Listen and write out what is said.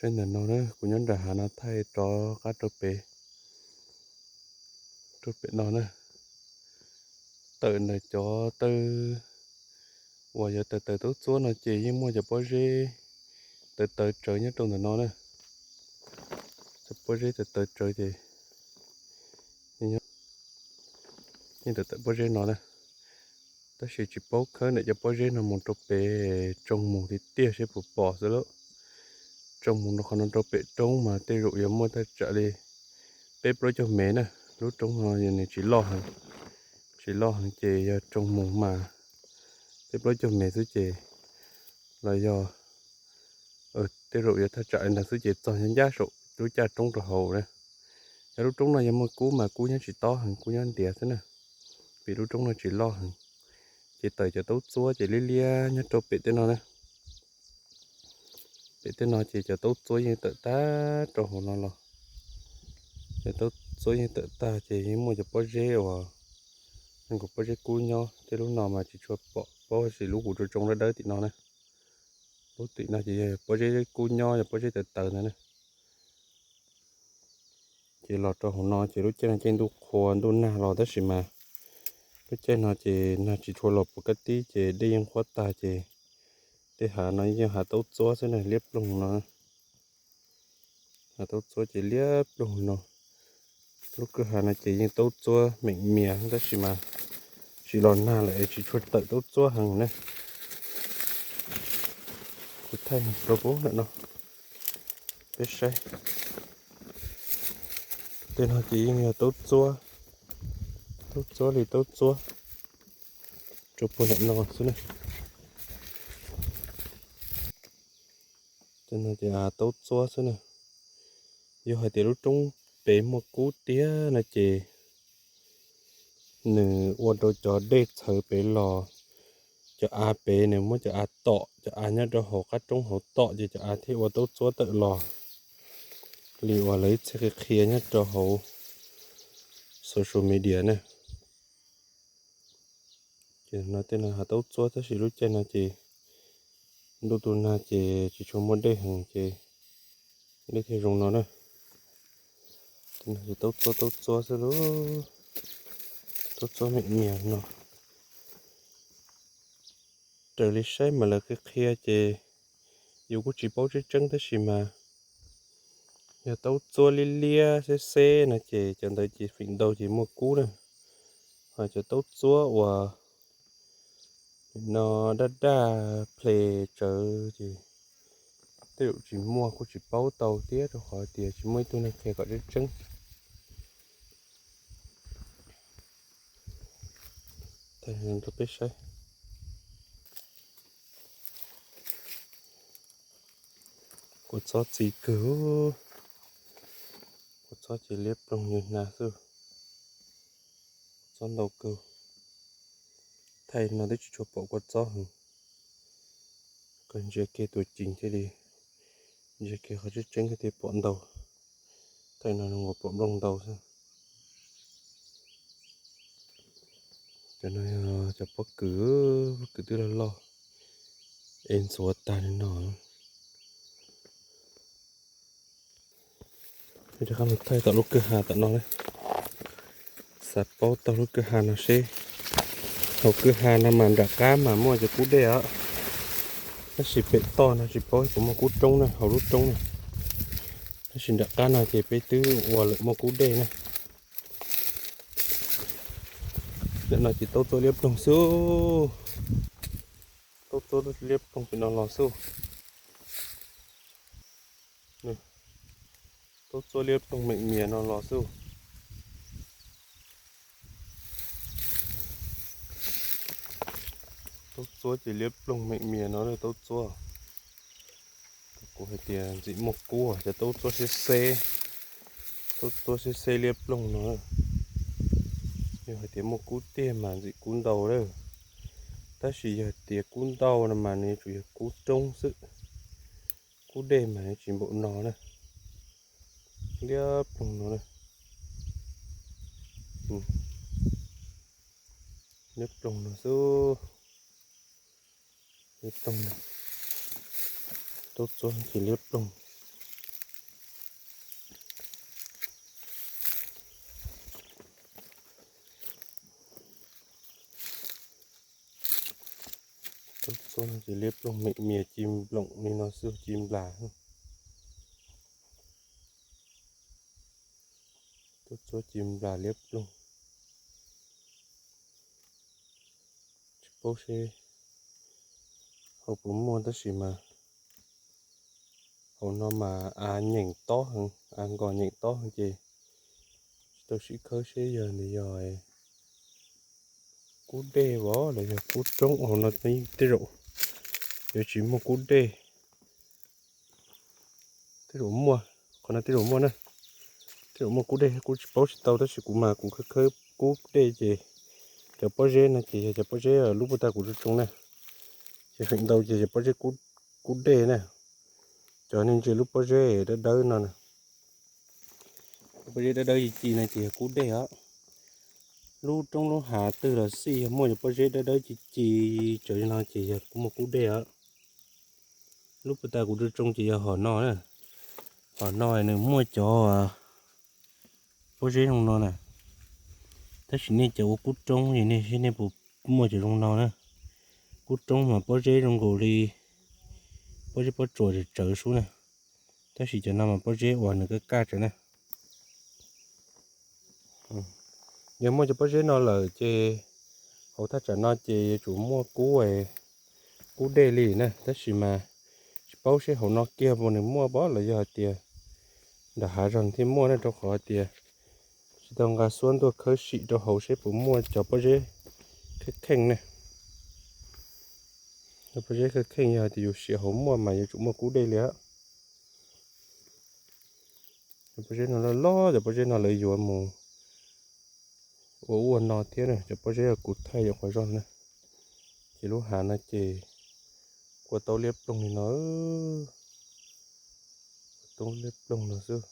Saib ntawm no na, kuv nyob nram hav no thaij rov qab rau pem, rau pem no na. Tawm ntawm cov taw uas yog tawm tawm taub txuab no ces yeej muaj cov pob zeb tawm tawv tsawv nyob rau ntawm no na. Cov pob zeb tawm tawv tsawv ces yeej tawm tawm pob zeb no na. Tab sis tsis paub khawb ntawm cov pob zeb no mus rau pem tsoo mus tiag tiag seb puas pom xwb lauj. Tsoo mus rau qhov no rau pem roob mas tej zaum yuav muaj thaj tsam li peb plaub caug mev na. Lub roob no nws tsis loj heev, tsis loj heev ces yog tsoo mus mas peb plaub caug mev xwb ces los yog tej zaum yuav thaj tsam li ntawd xwb ces txog ncaj saum lub caj roob rau hauv na. Yog lub roob no yog muaj kub mas kub nyob tsis tob heev, kub nyob ntiav xwb na, vim lub roob no tsis loj heev. Ces tawm cov taub txuab ces liab liab nyob rau pem tej no na. Pem tej no ces cov taub txuab yeej tawm tag rau hauv no los. Cov taub txuab yeej tawm tag ces yeej muaj cov pob zeb uas, nkaus pob zeb kub nyob. Tej lub no mas tsis tshua pom, paub sis lub kuv tsoo tsoo dawb dawb tim no na. Lub tim no ces yog pob zeb kub nyob, yog pob zeb tawv tawv ntawd na. Ces los rau hauv no ces lub caij no caij ntuj qhua ntuj nag los tab sis mas lub caij no ces nag tsis tshua los puas kab tib ces dej yeej qhuav tag ces tej hav no yeej hav taub txuab xwb na, liab ploog no. Hav taub txuab ces liab ploog no. Lub kwj ha no ces yeej taub txuab meem mias tab sis mas tsis los nag lawm es tsis tshua tawm taub txuab heev ne. Kuv thaij rau puag nram no peb saib. Tej no ces yeej yog taub txuab, taub txuab li taub txuab rau puag nram no xwb na. Tej no ces taub txuab xwb na. Yog hais tias lub roob pem muaj kub tiag no ces nws ua rau cov dej txhawv pem los, cov av pem nws muab cov av tom, cov av nyob rau hauv qab roob hauv tom ces cov av thiaj ua taub txuab tawm los li uas lawv ib txhia qhia qhia nyob rau hauv social media na. Ces no tej no hav taub txuab tab sis lub caij no ces ntuj tu nag ces tsis tshua muaj dej heev ces dej thiaj zoo no na. Ces taub txuab taub txuab xwb lauj, taub txuab meem mias no. Raws li saib mas lawv qhia qhia ces yus kuj tsis paub tseeb tseeb tab sis mas yog taub txuab liab liab xeb xeb no ces cov ntawd ces feem ntau ces muaj kub na. Ho cov taub txuab uas no daj daj ple tsawv ces tej zaum tsis muaj, kuj tsis paub tau thiab rau qhov tias tsis muaj ib tug neeg qhia kom tseeb tseeb. Rau peb saib. Kua txob txi kawg, kua txob ces liab ploog li hnav xwb, txob ntau kawg. Thaij no twb tsis tshua pom kua txob heev, kawg ntsia kiag tus cees thiaj li, ntsia kiag qhov tseeb tseeb thiaj pom ntau. Thaij no zoo nkaus pom nplooj ntau xwb. Cov no yog cov pob kws, pob kws twb loj loj, es ntxuav tag li no. Rov qab mus thaij tom lub kwj ha tom no na, xav paub taug lub kwj ha no seb. Hauv kwj ha no mas nram qab mas muaj cov kub dej os, tab sis pem toj no tsis paub puas muaj kub roob na, hauv lub roob na. Tab sis nram qab no ces peb twb ua lawm muaj kub dej na. Ntawm no ces taub txuab liab ploog xwb, taub txuab liab ploog pem no los xwb. Taub txuab liab ploog meem mias no los xwb. Taub txuab ces liab ploog meem mias no, taub txuab. Kuv hais tias ntxim muaj kub, cov taub txuab xeb xeb, taub txuab xeb xeb liab ploog no. Yog hais tias muaj kub tiag mas ntxim kub ntau lawm, tab sis yog tias kub ntau no mas nws yuav tsum yog kub roob xwb, kub dej mas nws tsis npaum no na. Liab ploog no na, liab ploog no xwb. Liab ploog, taub txuab ces liab ploog. Tuaj no ces liab ploog, mem mias ci nploom li no xwb, ci nplas. Tuaj txog ci nplas liab ploog. Tsis paub seb hauv puas muaj tab sis mas hauv no mas av nyeem tob heev, av nkos nyeem tob heev ces tsis tau sib khawb seb yog nws yog kub dej vov los yog kub roob. Hauv no tej zaum yuav tsis muaj kub dej. Tej zaum muaj, qhov no tej zaum muaj na. Tej zaum muaj kub dej, kuv tsis paub tsis tau tab sis kuv mas kuv khawb khawb kub dej ces cov pob zeb no ces yog cov pob zeb lub puag ta kuv tso tsoo na. Ces feem ntau ces cov pob zeb kub dej na. Cov nej ntsia lub pob zeb dawb dawb no, lub pob zeb dawb dawb ci ci no ces yog kub dej os. Lub roob lub hav twg los xij yog muaj cov pob zeb dawb dawb ci ci tsawv li no ces yog kuj muaj kub dej os. Lub puag ta kuv tso tsoo ces yog hom no na. Hom no nws muaj cov pob zeb zoo no na. Tab sis nej cov ua kub roob es nej seb nej puas muaj cov zoo no na. Kub roob mas pob zeb zoo nkaus li pob zeb pob tsuas tsawv sub na. Tab sis cov no mas pob zeb uas nws kaj kaj tsawv na. Yog muaj cov pob zeb no lawm ces hauv thaj tsam no ces yuav tsum muaj kub, kub dej li na. Tab sis mas tsis paub seb hauv no kiag puas nws muaj pob los yog hais tias nram hav zoov thiaj muaj na, rau qhov hais tias tsis tau nqa xuab ntuj khawb sim rau hauv seb puas muaj cov pob zeb kheej kheej na. Pob zeb kheej kheej yog hais tias yus sim hauv muaj mas yuav tsum muaj kub dej li. Cov pob zeb no loj loj, cov pob zeb no lawv yuav mus ua ua no thiab na, cov pob zeb kuv thaij yog qhov zog na. Ces lub hav no ces kua tau liab ploog li no, kua tau liab ploog no xwb.